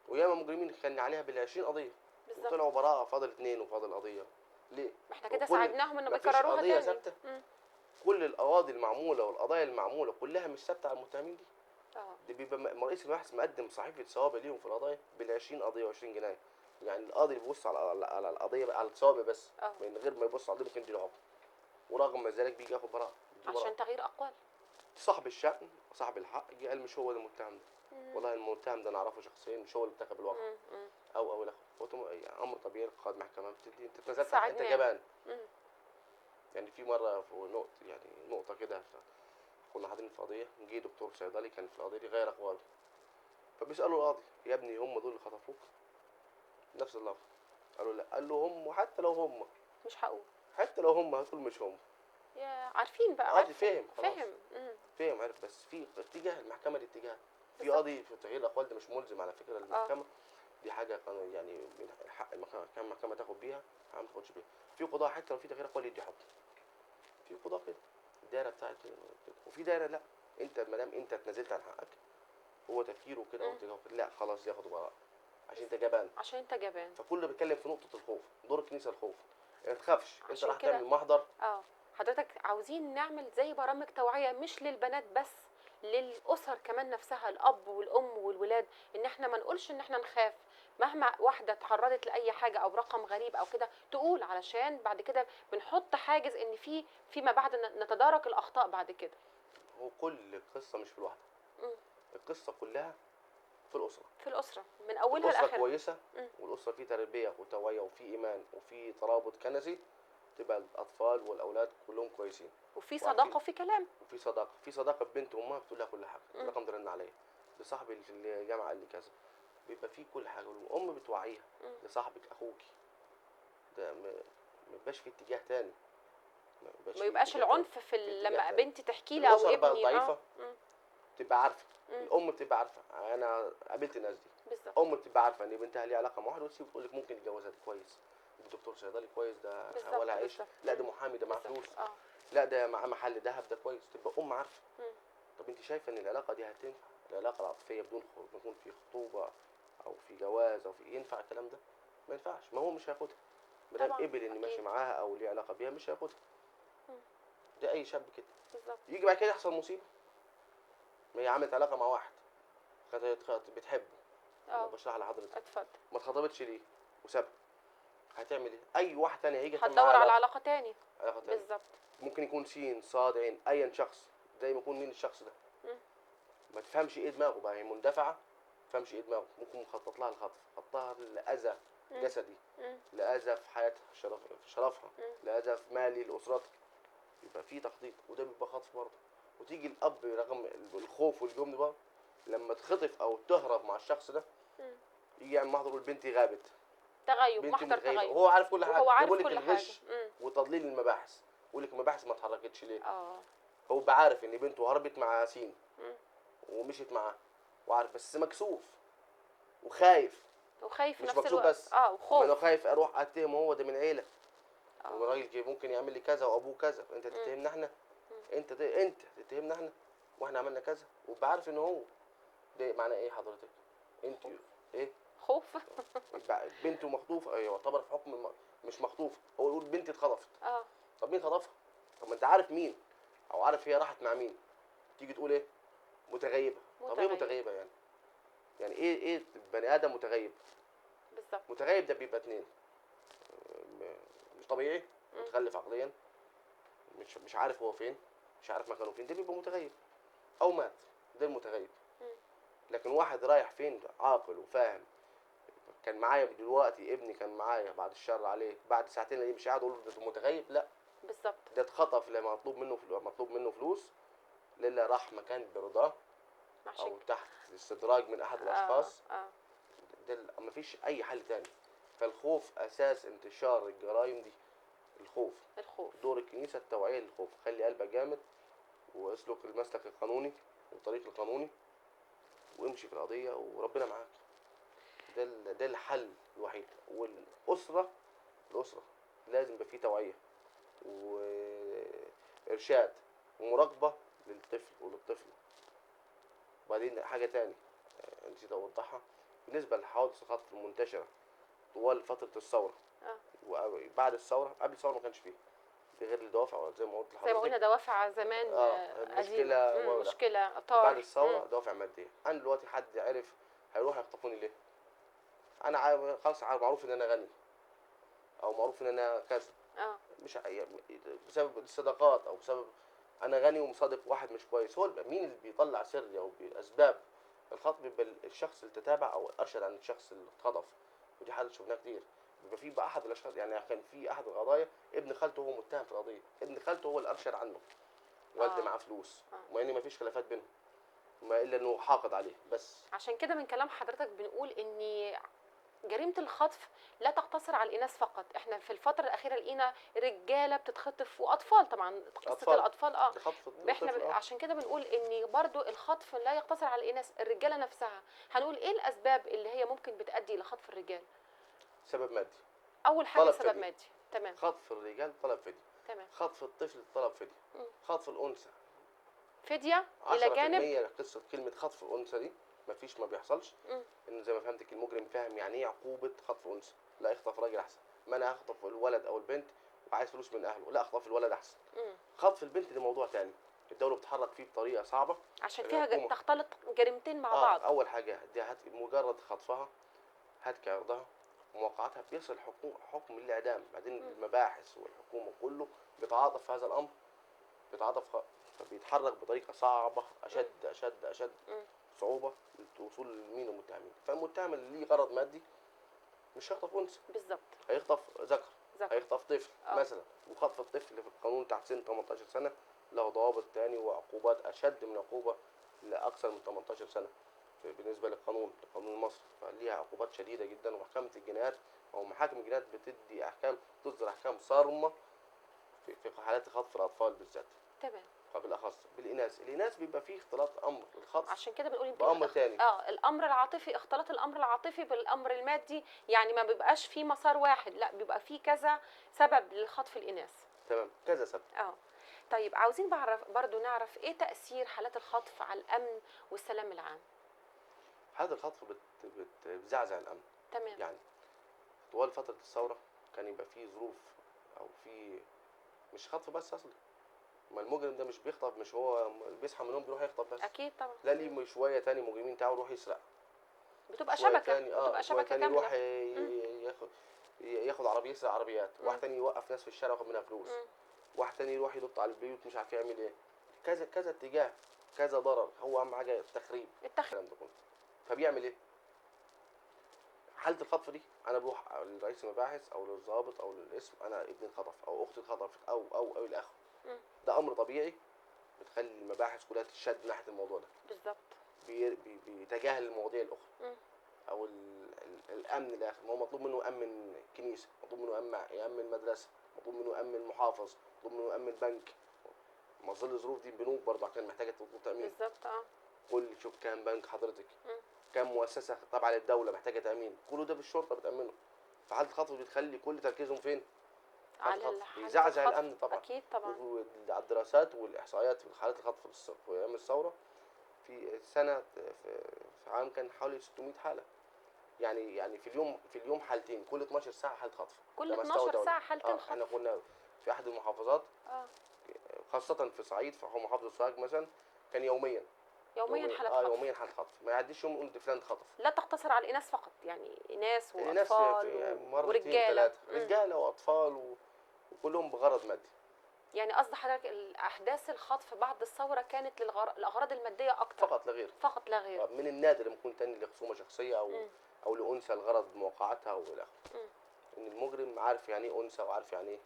وياما مجرمين كان عليها بال20 قضية وطلعوا براءه، فاضل 2 وفاضل قضية. ليه؟ ما احنا كده ساعدناهم انهم يكرروها تاني. قضية ثابتة. كل القواضي المعموله والقضايا المعموله كلها مش ثابتة على المتهمين دي. دي بيبقى رئيس المباحث مقدم صحيفة ثوابت ليهم في القضايا بال20 قضية و20 جناية. يعني القاضي بيبص على القضية، على الثوابت بس، من غير ما يبص على القضية ممكن يديله حكم، ورغم ذلك بيجي ياخد براءه عشان تغيير اقوال. صاحب الشأن صاحب الحق جه قال مش هو المتهم ده، والله المتهم ده انا اعرفه شخصيا، مش هو اللي ارتكب الواقعة او الى اخره. يعني امر طبيعي، قائد محكمة بتدي انت اتنزلت، انت جبان. يعني في مرة في نقطة، يعني نقطة كده، كنا حاضرين في قضية، جه دكتور صيدلي كان في القضية دي غير اقواله، فبيسالوا القاضي يا ابني هم دول اللي خطفوك؟ نفس اللفظ. قالوا لا. قال له هم، حتى لو هم مش هقول، حتى لو هم هتقول مش هم. يا عارفين بقى، القاضي فاهم، فاهم فاهم عارف، بس في اتجاه المحكمة دي اتجاه، في قاضي في تغيير الاقوال ده مش ملزم على فكرة المحكمة. دي حاجة يعني من حق المحكمة تاخد بيها، ما تاخدش بيها. في قضاء حتى لو في تغيير اقوال يدي حكم، في قضاء كده الدايرة بتاعت كده، وفي دايرة لا، انت ما دام انت اتنازلت عن حقك هو تفكيره كده او اتجاهه كده، لا خلاص ياخد براءه عشان انت جبان، عشان انت جبان. فكله بيتكلم في نقطة الخوف، دور الكنيسة الخوف، يعني ما تخافش، انت راح تعمل محضر. حضرتك عاوزين نعمل زي برامج توعيه مش للبنات بس، للاسر كمان نفسها، الاب والام والولاد، ان احنا ما نقولش ان احنا نخاف مهما واحدة اتعرضت لاي حاجة او رقم غريب او كده تقول، علشان بعد كده بنحط حاجز ان في فيما بعد نتدارك الاخطاء بعد كده. هو كل قصة مش في الواحدة، القصة كلها في الاسرة، في الاسرة من اولها لاخرها. الاسرة كويسة والاسرة في تربيه وتوعيه وفي ايمان وفي ترابط كنسي، تبقى الاطفال والاولاد كلهم كويسين، وفي صداقه وفي كلام، وفي صداقه، في صداقه بنت امها بتقول لها كل حاجة، الرقم ده رن عليا، ده صاحبي اللي في الجامعة قال لي كذا، بيبقى فيه كل حاجة، والام بتوعيها ده صاحبك اخوكي، ده ما يبقاش في اتجاه تاني، ما يبقاش العنف في لما بنتي تحكي لها او ابني. بقى الضعيفة تبقى عارفه، الام بتبقى عارفه، انا قابلت الناس دي بالظبط، الام بتبقى عارفه ان بنتها ليها علاقة مع واحد، وتسيب تقول لك ممكن يتجوزها، ده كويس، ده دكتور صيدلي كويس، ده ولا عيش، لا ده محامي، ده معاه فلوس، لا ده معاه محل ذهب، ده كويس، تبقى ام عارفه. طب انت شايفه ان العلاقة دي هتنفع؟ العلاقة العاطفية بدون ما يكون في خطوبه او في جواز او في، ينفع الكلام ده؟ ما ينفعش، ما هو مش هياخدها، ما دام قبل ان ماشي معاها او ليه علاقة بيها مش هياخدها. ده اي شاب كده بالظبط. يجي بعد كده يحصل مصيبة، ما هي عملت علاقة مع واحد بتحبه، انا بشرح لحضرتك، اتفضل، ما اتخطبتش ليه وسابها، هتعمل ايه؟ اي واحد تاني هيجي هتدور على علاقة تاني، علاقة تاني بالظبط، ممكن يكون سين صاد عين ايا شخص، زي ما يكون مين الشخص ده، ما تفهمش ايه دماغه بقى، هي مندفعه، ما تفهمش ايه دماغه، ممكن مخطط لها الخطف، خططها لاذى جسدي، لاذى في حياتها، في شرفها، لاذى في مالي لاسرتها، يبقى في تخطيط، وده بيبقى خطف برضه. وتيجي الاب رغم الخوف والجبن بقى لما تخطف او تهرب مع الشخص ده، يجي يعمل محضر يقول بنتي غابت، تغيب، محضر تغيب، وهو عارف كل حاجة، وهو عارف بيقول لك كل الغش حاجة. وتضليل المباحث، يقول لك المباحث ما اتحركتش ليه؟ هو بعارف ان بنته هربت مع سين ومشيت معاه، وعارف، بس مكسوف وخايف، وخايف مش نفس مكسوف الوقت بس، وخوف، انا خايف اروح اتهم، هو ده من عيله، والراجل ممكن يعمل لي كذا وابوه كذا، انت تتهمنا احنا، انت تتهمنا احنا واحنا عملنا كذا، وبعرف ان هو ده معناه ايه حضرتك؟ انت ايه؟ خوف. بنته مخطوفه، يعتبر في حكم مش مخطوفه، هو يقول بنتي اتخطفت. طب مين خطفها؟ طب ما انت عارف مين، او عارف هي راحت مع مين، تيجي تقول ايه؟ متغيبه. طب ايه متغيبه يعني؟ يعني ايه بني ادم متغيب؟ بالظبط. متغيب ده بيبقى اتنين، مش طبيعي، متخلف عقليا، مش عارف هو فين، مش عارف مكانه فين، ده بيبقى متغيب، او مات، ده المتغيب. لكن واحد رايح فين عاقل وفاهم، كان معايا دلوقتي ابني كان معايا بعد الشر عليه، بعد ساعتين الاقيه مش قاعد اقول له ده متغيب، لا بالظبط، ده اتخطف لما مطلوب منه فلوس، للا راح مكان برضاه او تحت استدراج من احد الاشخاص. ده مفيش اي حل تاني. فالخوف اساس انتشار الجرائم دي، الخوف. دور الكنيسة التوعية للخوف، خلي قلبك جامد واسلك المسلك القانوني والطريق القانوني وامشي في القضية وربنا معاك. ده الحل الوحيد. والاسرة، الاسرة لازم يبقى فيه توعيه وارشاد ومراقبة للطفل وللطفله. وبعدين حاجة تاني نسيت اوضحها بالنسبة لحوادث الخطف المنتشرة طوال فترة الثورة وبعد الثورة، قبل الثورة ما كانش فيه، دي غير الدوافع زي ما قلت لحضرتك، زي ما قلنا دوافع زمان مشكلة، مشكلة طار. بعد الثورة دوافع مادية. انا دلوقتي حد عرف هيروح يخطفوني ليه؟ انا خلاص معروف ان انا غني او معروف ان انا كذا، مش بسبب الصداقات او بسبب انا غني ومصادف واحد مش كويس. هو مين اللي بيطلع سري او باسباب الخطف؟ بيبقى الشخص اللي تتابع او ارشد عن الشخص اللي اتخطف، ودي حاله شفناها كتير. بيبقى في بقى احد الاشخاص، يعني كان في احد القضايا ابن خالته هو متهم في القضية، ابن خالته هو اللي ارشد عنه، والد معاه فلوس، ومع ان ما فيش خلافات بينهم، ما الا انه حاقد عليه بس. عشان كده من كلام حضرتك بنقول ان جريمة الخطف لا تقتصر على الإناث فقط. احنا في الفترة الأخيرة لقينا رجالة بتتخطف وأطفال، طبعا قصة أطفال. الأطفال احنا عشان كده بنقول ان برضو الخطف لا يقتصر على الإناث، الرجالة نفسها. هنقول ايه الأسباب اللي هي ممكن بتؤدي لخطف الرجال؟ سبب مادي. أول حاجة سبب مادي، تمام. خطف الرجال طلب فدية، تمام. خطف الطفل طلب فدية، خطف الأنثى فدية. إلى جانب 10% قصة كلمة خطف الأنثى دي مفيش، ما بيحصلش. انه زي ما فهمتك المجرم فاهم يعني ايه عقوبه خطف انثى، لا اخطف راجل احسن، ما انا هخطف الولد او البنت وعايز فلوس من اهله، لا اخطف الولد احسن. خطف البنت ده موضوع تاني، الدولة بتتحرك فيه بطريقة صعبة عشان فيها تختلط جريمتين مع بعض. اول حاجة دي مجرد خطفها، هتك عرضها ومواقعتها بيصل حكم الاعدام. بعدين المباحث والحكومة كله بيتعاطف في هذا الامر، بيتعاطف، فبيتحرك بطريقة صعبة اشد اشد اشد صعوبة للوصول لمين المتهمين. فالمتهم اللي ليه غرض مادي مش هيخطف انثى بالظبط، هيخطف ذكر، هيخطف طفل مثلا. وخطف الطفل في القانون تحت سن 18 سنة له ضوابط تاني وعقوبات اشد من عقوبه لاكثر من 18 سنة بالنسبة للقانون، القانون المصري، فليها عقوبات شديدة جدا. ومحكمه الجنايات او محاكم الجنايات بتدي احكام، تصدر احكام صارمة في حالات خطف الاطفال بالذات، تمام، فبالاخص بالاناث. الاناث بيبقى فيه اختلاط امر الخطف، عشان كده بنقول يمكن بامر تاني، الامر العاطفي، اختلاط الامر العاطفي بالامر المادي، يعني ما بيبقاش فيه مسار واحد، لا بيبقى فيه كذا سبب للخطف الاناث، تمام، كذا سبب. طيب عاوزين برضو نعرف ايه تاثير حالات الخطف على الامن والسلام العام؟ حالات الخطف بتزعزع الامن، تمام. يعني طوال فترة الثورة كان يبقى فيه ظروف او في مش خطف بس، اصلا ما المجرم ده مش بيخطف، مش هو بيصحى من النوم بيروح يخطف بس، اكيد طبعا، لا ليه شوية تاني مجرمين تعالوا يروح يسرق، بتبقى شبكة، بتبقى شبكة كاملة، يروح ياخد عربية يسرق عربيات، واحد تاني يوقف ناس في الشارع وياخد منها فلوس، واحد تاني يروح ينط على البيوت مش عارف يعمل ايه، كذا كذا اتجاه، كذا ضرر. هو اهم حاجة التخريب، الكلام ده كله. فبيعمل ايه؟ حاله الخطف دي انا بروح لرئيس المباحث او للضابط او للاسم، انا ابني اتخطف او اختي اتخطفت او او او الى اخره. ده امر طبيعي، بتخلي المباحث كلها تشد ناحية الموضوع ده بالظبط، بيتجاهل المواضيع الاخرى او الامن الاخر. ما هو مطلوب منه يامن كنيسة، مطلوب منه يامن مدرسه، مطلوب منه يامن محافظ، مطلوب منه يامن بنك. ما ظل الظروف دي البنوك برضه كان محتاجه تطلب تامين بالظبط. كل شوف كام بنك حضرتك، كام مؤسسة تابعه للدولة محتاجه تامين، كله ده بالشرطة بتامنه. فحاله الخطف بتخلي كل تركيزهم فين؟ على بيزعزع الامن طبعا، اكيد طبعا. وعلى الدراسات والاحصائيات في حالات الخطف في ايام الثورة في سنة في عام كان حوالي 600 حاله، يعني في اليوم حالتين، كل 12 ساعة حاله خطف، كل 12 ساعة حالتين خطف. احنا كنا في احد المحافظات، خاصة في صعيد، في محافظة سوهاج مثلا، كان يوميا حالات خطف، يوميا حالات خطف، ما يعديش يوم نقول فلان اتخطف. لا تقتصر على الاناث فقط، يعني اناث واطفال ورجاله، رجاله واطفال وكلهم بغرض مادي. يعني قصد حضرتك الاحداث الخطف بعد الثورة كانت للاغراض المادية اكتر، فقط لا غير، فقط لا غير. من النادر لما يكون تاني لخصومه شخصية او لانثى الغرض مواقعتها او الى اخره. ان المجرم عارف يعني ايه انثى، وعارف يعني ايه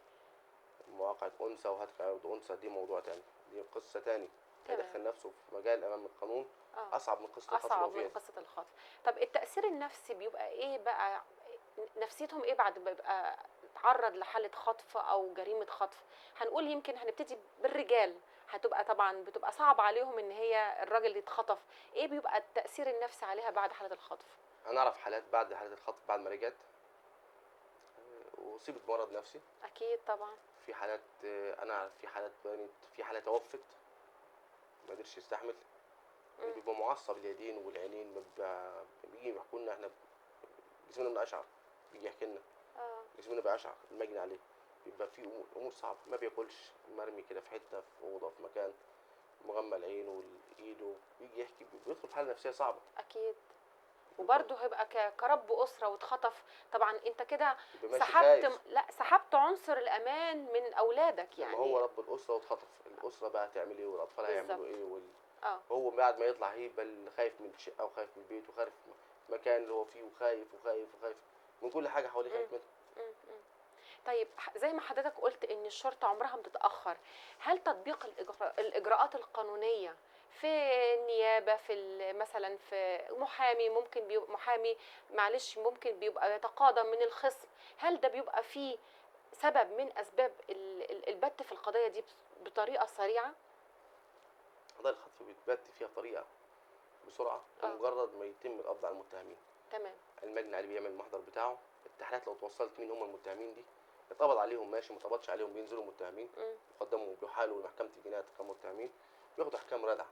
مواقعة انثى وهتك عرض انثى، دي موضوع تاني، دي قصة تاني، هيدخل نفسه في مجال امام القانون اصعب من قصة الخطف، اصعب من قصة الخطف. طب التاثير النفسي بيبقى ايه بقى؟ نفسيتهم ايه بعد ما بيبقى اتعرض لحاله خطف او جريمة خطف؟ هنقول يمكن هنبتدي بالرجال، هتبقى طبعا بتبقى صعب عليهم ان هي الراجل اللي اتخطف، ايه بيبقى التاثير النفسي عليها بعد حاله الخطف؟ انا اعرف حالات بعد حاله الخطف بعد ما رجعت اصيبت بمرض نفسي، اكيد طبعا. في حالات انا اعرف، في حالات بنت، في حالات توفت ما قدرش يستحمل، بيبقى معصب اليدين والعينين، بيبقى بيجي يحكوا لنا احنا جسمنا من اشعر، بيجي يحكي لنا جسمنا بقى اشعر، المجني عليه بيبقى في امور صعبة، ما بياكلش، مرمي كده في حتة، في اوضة، في مكان، مغمى العين والايد، بيجي يحكي، بيدخل في حاله نفسية صعبة. اكيد. وبرضه هيبقى كرب اسره واتخطف، طبعا انت كده سحبت، لا سحبت عنصر الامان من اولادك يعني. ما هو رب الاسرة واتخطف، الاسرة بقى هتعمل ايه والاطفال هيعملوا ايه هو بعد ما يطلع هيبقى خايف من الشقة وخايف من البيت وخايف من المكان اللي هو فيه وخايف وخايف وخايف من كل حاجة حواليه، خايف منها. طيب زي ما حضرتك قلت ان الشرطة عمرها ما بتتاخر، هل تطبيق الاجراءات القانونية في النيابة، في مثلا في محامي، ممكن بيبقى محامي معلش ممكن بيبقى يتقاضى من الخصم، هل ده بيبقى فيه سبب من اسباب البت في القضية دي بطريقة سريعة؟ قضايا الخطف بيتبت فيها بطريقة بسرعة بمجرد ما يتم القبض على المتهمين. تمام. المجني عليه بيعمل المحضر بتاعه، التحريات لو توصلت مين هم المتهمين دي اتقبض عليهم ماشي، ما اتقبضش عليهم بينزلوا متهمين، يقدموا بيحالوا لمحكمة الجنايات كمتهمين، بياخدوا احكام ردع.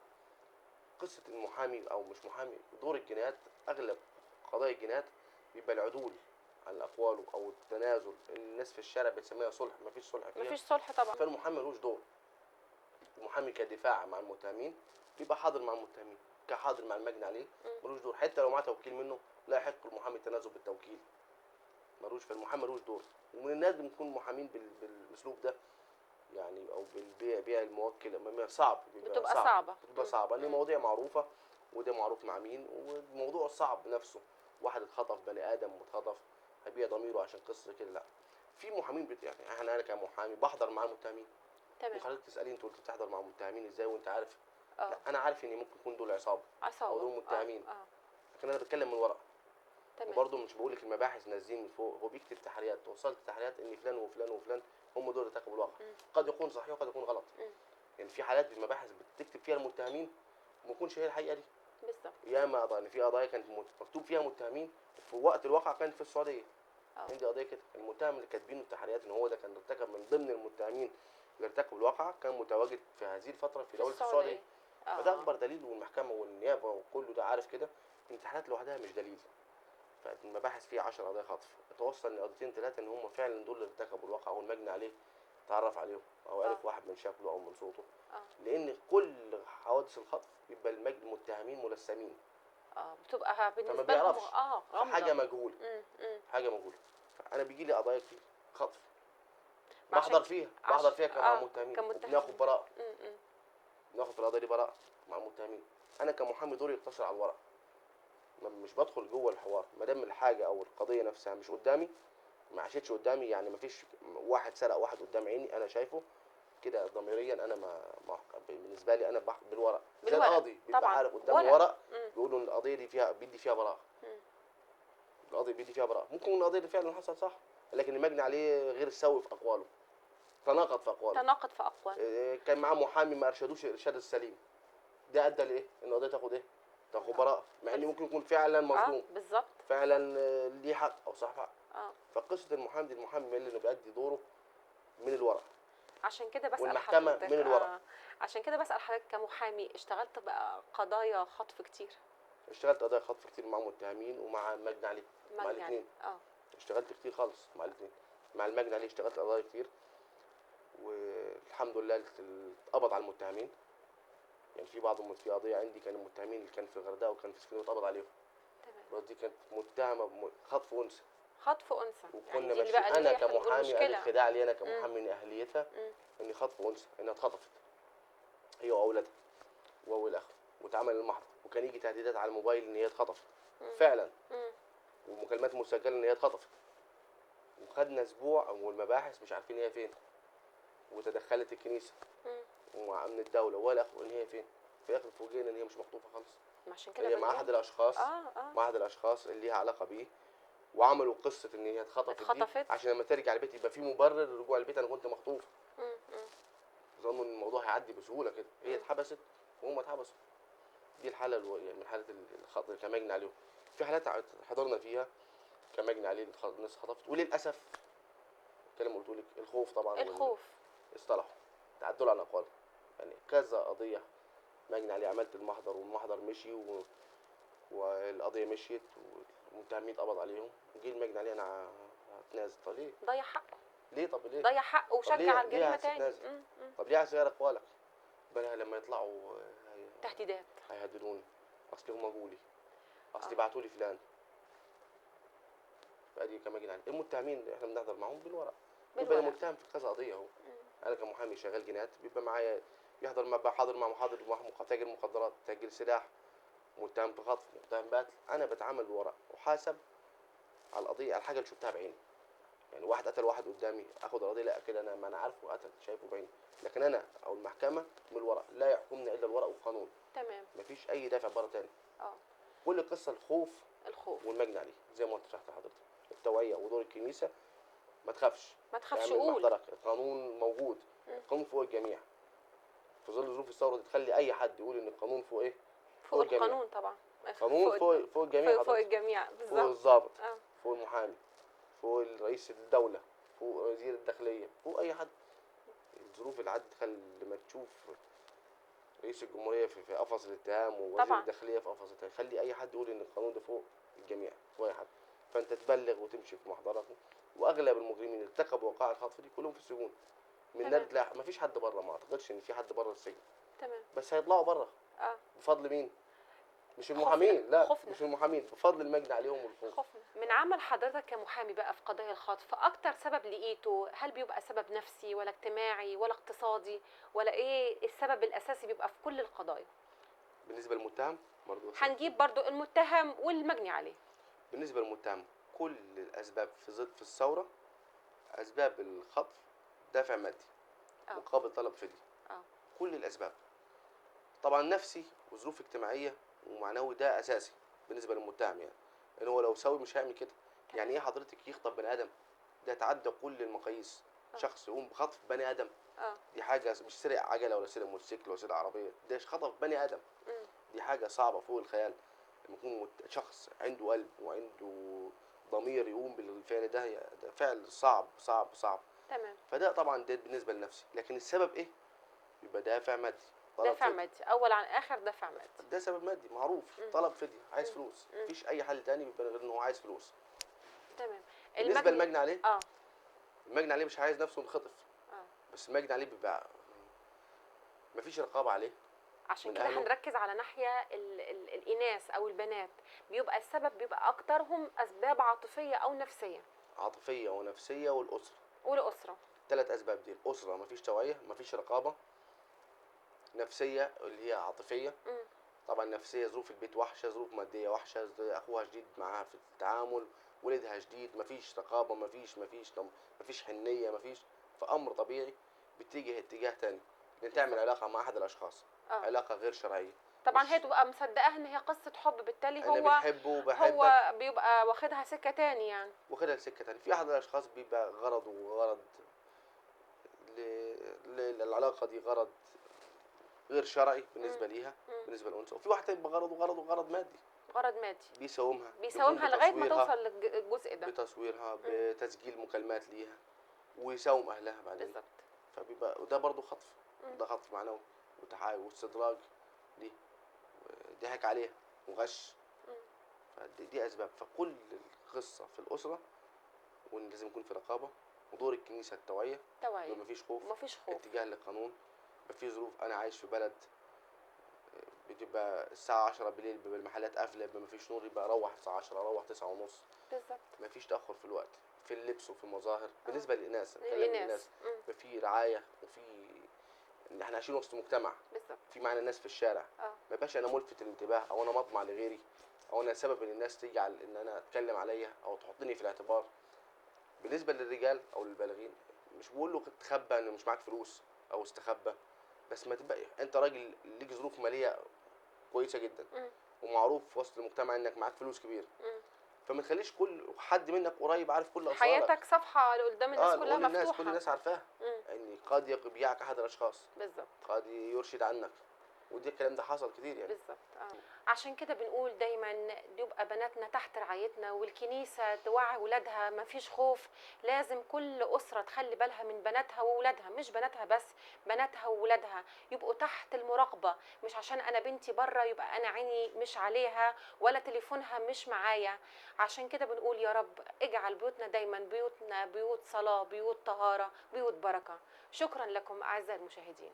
قصة المحامي او مش محامي، دور الجنايات اغلب قضايا الجنايات بيبقى العدول عن اقواله او التنازل، الناس في الشارع بتسميها صلح، ما فيش صلح فيها، ما فيش صلح طبعا. فالمحامي ملوش دور. المحامي كدفاع مع المتهمين بيبقى حاضر مع المتهمين، كحاضر مع المجني عليه ملوش دور، حتى لو معاه توكيل منه لا يحق المحامي التنازل بالتوكيل، ملوش. فالمحامي ملوش دور، ومن النادر بنكون محامين بالاسلوب ده يعني، او بالبيع بيع الموكل، صعب، بتبقى صعبة، بتبقى صعبة لان مواضيع معروفة وده معروف مع مين، والموضوع صعب نفسه. واحد اتخطف، بني ادم اتخطف، هيبيع ضميره عشان قصة كده؟ لا. في محامين يعني انا كمحامي بحضر مع المتهمين. تمام. حضرتك تسالي انت قلت بتحضر مع المتهمين ازاي وانت عارف؟ لا انا عارف ان ممكن يكون دول عصابة او دول متهمين، لكن انا بتكلم من ورق. تمام. وبرضه مش بقول لك المباحث نازلين من فوق، هو بيكتب تحريات، وصلت تحريات ان فلان وفلان وفلان هم دول اللي ارتكبوا الواقع. قد يكون صحيح وقد يكون غلط. يعني في حالات المباحث بتكتب فيها المتهمين وما يكونش هي الحقيقة دي. بالظبط. ياما قضايا، في قضايا كانت مكتوب فيها متهمين في وقت الواقع كانت في السعودية. عندي قضية كده المتهم اللي كاتبينه التحريات ان هو ده كان ارتكب من ضمن المتهمين اللي ارتكبوا الواقع، كان متواجد في هذه الفترة في دولة السعودية. فده اكبر دليل، والمحكمة والنيابه وكله ده عارف كده ان التحريات لوحدها مش دليل. فالمباحث فيه 10 قضايا خطف، توصل لقضيتين ثلاثة ان هم فعلا دول اللي ارتكبوا الواقع والمجني عليه تعرف عليهم او عرف واحد من شكله او من صوته. لان كل حوادث الخطف بيبقى المتهمين ملثمين. بتبقى بالنسبة لهم غامضة، حاجة مجهولة. حاجة مجهولة. انا بيجي لي قضايا كتير خطف بحضر فيها، بحضر فيها كمع متهمين، بناخد براءه، بناخد في القضية دي براءه مع المتهمين. انا كمحامي دوري يقتصر على الورق، مش بدخل جوه الحوار ما دام الحاجة او القضية نفسها مش قدامي، ما عاشتش قدامي، يعني ما فيش واحد سرق واحد قدام عيني انا شايفه كده ضميريا، انا ما بالنسبة لي انا بحكم بالورق. زي القاضي بيبقى عارف قدامه ورق بيقولوا ان القضية دي فيها بيدي فيها براءه. القاضي بيدي فيها براءه، ممكن القضية دي فعلا حصلت صح، لكن المجني عليه غير سوي في اقواله، تناقض في اقواله، تناقض في اقواله. كان معاه محامي ما ارشدوش الارشاد السليم، ده ادى لايه؟ ان القضية تاخد ايه؟ تاخد براءه، مع ان ممكن يكون فعلا مظلوم. بالظبط، فعلا ليه حق او صاحب حق. فقصة المحامي دي، المحامي اللي بيأدي دوره من الورق. عشان كده بسأل والمحكمة حضرتك من الورق. عشان كده بسأل حضرتك كمحامي، اشتغلت بقى قضايا خطف كتير؟ اشتغلت قضايا خطف كتير مع متهمين ومع المجني عليه، مع الاثنين. اشتغلت كتير خالص مع الاثنين، مع المجني عليه اشتغلت قضايا كتير، والحمد لله اتقبض على المتهمين. يعني في بعض في قضية عندي كان المتهمين اللي كان في الغردقه وكان في اسكندرية اتقبض عليهم. تمام. دي كانت متهمه خطف انثى. خطف انثى. وكنا يعني ماشيين، انا كمحامي الخداع لي انا كمحامي من اهليتها اني خطف انثى، انها اتخطفت هي واولادها واول اخره، واتعمل المحضر، وكان يجي تهديدات على الموبايل ان هي اتخطفت فعلا، ومكالمات مسجله ان هي اتخطفت، وخدنا اسبوع والمباحث مش عارفين هي فين، وتدخلت الكنيسة ومع امن الدولة ولا اخره ان هي فين. في الاخر فوجئنا ان هي مش مخطوفه خالص. عشان كده هي مع احد الاشخاص، مع احد الاشخاص اللي ليها علاقة بيه، وعملوا قصة ان هي اتخطفت دي عشان لما ترجع البيت يبقى في مبرر للرجوع البيت، انا كنت مخطوف. ظنوا ان الموضوع هيعدي بسهولة كده، هي اتحبست وهم اتحبسوا. دي الحالة يعني من حاله الخطف كمجني عليهم. في حالات حضرنا فيها كمجني عليه الناس خطفت، وللاسف الكلام قلت لك الخوف طبعا، الخوف اصطلحوا تعدلوا عن اقوالهم. يعني كذا قضية مجني عليه عملت المحضر والمحضر مشي والقضية مشيت والمتهمين اتقبض عليهم، وجه المجني عليه انا هتنازل. طب ليه؟ ضيع حقه. ليه؟ طب ليه؟ ضيع حقه وشجع على الجريمة تاني. طب ليه عايز تغير اقوالك؟ بلا لما يطلعوا تهديدات هيهددوني، اصل هم جولي، اصل بعتوا لي فلان. فادي كما جينا المتهمين احنا بنحضر معاهم بالورق. بيبقى المتهم في كذا قضية اهو. انا كمحامي شغال جنايات بيبقى معايا بيحضر مع حاضر مع محاضر تاجر مخدرات، تاجر سلاح، متهم بخطف، متهم بقتل. انا بتعامل بالورق وحاسب على القضية، على الحاجة اللي شفتها بعيني. يعني واحد قتل واحد قدامي اخد القضية، لا كده انا ما انا عارفه قتل، شايفه بعيني. لكن انا او المحكمة من الورق، لا يحكمنا الا الورق والقانون. تمام. مفيش اي دافع بره تاني. كل قصة الخوف والمجني عليه زي ما قلت شرحت لحضرتك. التوعية ودور الكنيسة، ما تخافش، ما تخافش، قول القانون موجود. القانون فوق الجميع. في ظل ظروف الثورة تخلي اي حد يقول ان القانون فوق ايه؟ فوق القانون طبعا. قانون فوق الجميع، فوق الجميع بالظبط. فوق الضابط، فوق المحامي، فوق رئيس الدولة، فوق وزير الداخلية، فوق اي حد. الظروف اللي عدت تخلي لما تشوف رئيس الجمهورية في قفص الاتهام ووزير الداخلية في قفص الاتهام، خلي اي حد يقول ان القانون ده فوق الجميع، فوق اي حد. فانت تبلغ وتمشي في محضرك. واغلب المجرمين اللي ارتكبوا وقائع الخطف دي كلهم في السجون. من نادر، ما فيش حد بره، ما اعتقدش ان في حد بره السجن. تمام. بس هيطلعوا بره. بفضل مين؟ مش المحامين، لا خفنا. مش المحامين، بفضل المجني عليهم والخوف. خفنا. من عمل حضرتك كمحامي بقى في قضايا الخطف، اكتر سبب لقيته هل بيبقى سبب نفسي ولا اجتماعي ولا اقتصادي ولا ايه السبب الاساسي بيبقى في كل القضايا؟ بالنسبة للمتهم برضه هنجيب برضه المتهم والمجني عليه. بالنسبة للمتهم كل الاسباب في الثورة اسباب الخطف دافع مادي مقابل طلب فدية. كل الاسباب طبعا نفسي وظروف اجتماعية ومعنوي، ده اساسي بالنسبة للمتهم. يعني ان هو لو سوي مش هيعمل كده. يعني ايه حضرتك يخطف بني ادم؟ ده تعدى كل المقاييس. شخص يقوم بخطف بني ادم، دي حاجة مش سرق عجله ولا سرق موتوسيكل ولا سرق عربية، ده خطف بني ادم. دي حاجة صعبة فوق الخيال. لما يكون شخص عنده قلب وعنده ضمير يقوم بالفعل ده، ده فعل صعب صعب صعب. تمام. فده طبعا ده بالنسبة لنفسي. لكن السبب ايه؟ يبقى دافع مادي. دافع مادي اول عن اخر، دافع مادي. ده سبب مادي معروف. طلب فدية، عايز فلوس. مفيش اي حل تاني بيبقى غير ان هو عايز فلوس. تمام. بالنسبة للمجني عليه، المجني عليه مش عايز نفسه ينخطف. بس المجني عليه بيبقى مفيش رقابه عليه. عشان كده هنركز على ناحية الاناث او البنات، بيبقى السبب بيبقى اكترهم اسباب عاطفية او نفسية. عاطفية ونفسية والاسرة. والاسرة. ثلاث اسباب دي: الاسرة مفيش توعيه، مفيش رقابه، نفسية اللي هي عاطفية. طبعا نفسية ظروف البيت وحشة، ظروف مادية وحشة، اخوها شديد معاها في التعامل، ولدها شديد، مفيش رقابه، مفيش مفيش مفيش حنيه، مفيش. فامر طبيعي بتيجي اتجاه تاني، ان تعمل علاقة مع احد الاشخاص. علاقة غير شرعية. طبعا هي تبقى مصدقاها ان هي قصة حب، بالتالي هو انا بتحبه وبحبك، هو بيبقى واخدها سكة تاني يعني. واخدها سكة تاني. في احد الاشخاص بيبقى غرضه وغرض للعلاقة دي غرض غير شرعي بالنسبة ليها، بالنسبة للانثى. وفي واحد بيبقى غرضه غرض مادي. غرض مادي بيساومها لغاية ما توصل للجزء ده، بتصويرها، بتسجيل مكالمات ليها، ويساوم اهلها بعدين. بالظبط. فبيبقى وده برضه خطف. ده خطف معنوي وتحايل واستدراج ليه، وضحك عليها وغش. فدي دي اسباب. فكل القصة في الاسرة، وان لازم يكون في رقابه، ودور الكنيسة التوعية. توعيه، مفيش خوف، مفيش خوف، اتجاه للقانون. في ظروف، انا عايش في بلد بتبقى الساعة 10 بالليل بيبقى المحلات قافله، بيبقى مفيش نور، يبقى اروح الساعة 10، اروح 9:30. بالظبط. مفيش تاخر في الوقت، في اللبس وفي المظاهر. بالنسبة للاناث، للاناث في رعاية، وفي ان احنا عايشين وسط مجتمع. بالظبط. في معانا ناس في الشارع. ما بقاش انا ملفت الانتباه، او انا مطمع لغيري، او انا سبب ان الناس تيجي على ان انا اتكلم عليا او تحطني في الاعتبار. بالنسبة للرجال او للبالغين، مش بقول له تخبى ان مش معاك فلوس او استخبى، بس ما تبقى انت راجل ليك ظروف ماليه كويسة جدا، ومعروف في وسط المجتمع انك معاك فلوس كبيرة، فما تخليش كل حد منك قريب عارف كل اسرارك. حياتك صفحة قدام الناس كلها مفتوحة، كل الناس عارفاها. يعني قد يبيعك احد الاشخاص. بالظبط. قد يرشد عنك، ودي الكلام ده حصل كتير يعني. بالظبط. عشان كده بنقول دايما يبقى بناتنا تحت رعايتنا، والكنيسة توعي ولادها، ما فيش خوف. لازم كل اسره تخلي بالها من بناتها وولادها، مش بناتها بس، بناتها وولادها يبقوا تحت المراقبة. مش عشان انا بنتي بره يبقى انا عيني مش عليها ولا تليفونها مش معايا. عشان كده بنقول يا رب اجعل بيوتنا دايما بيوتنا بيوت صلاة، بيوت طهارة، بيوت بركة. شكرا لكم اعزائي المشاهدين.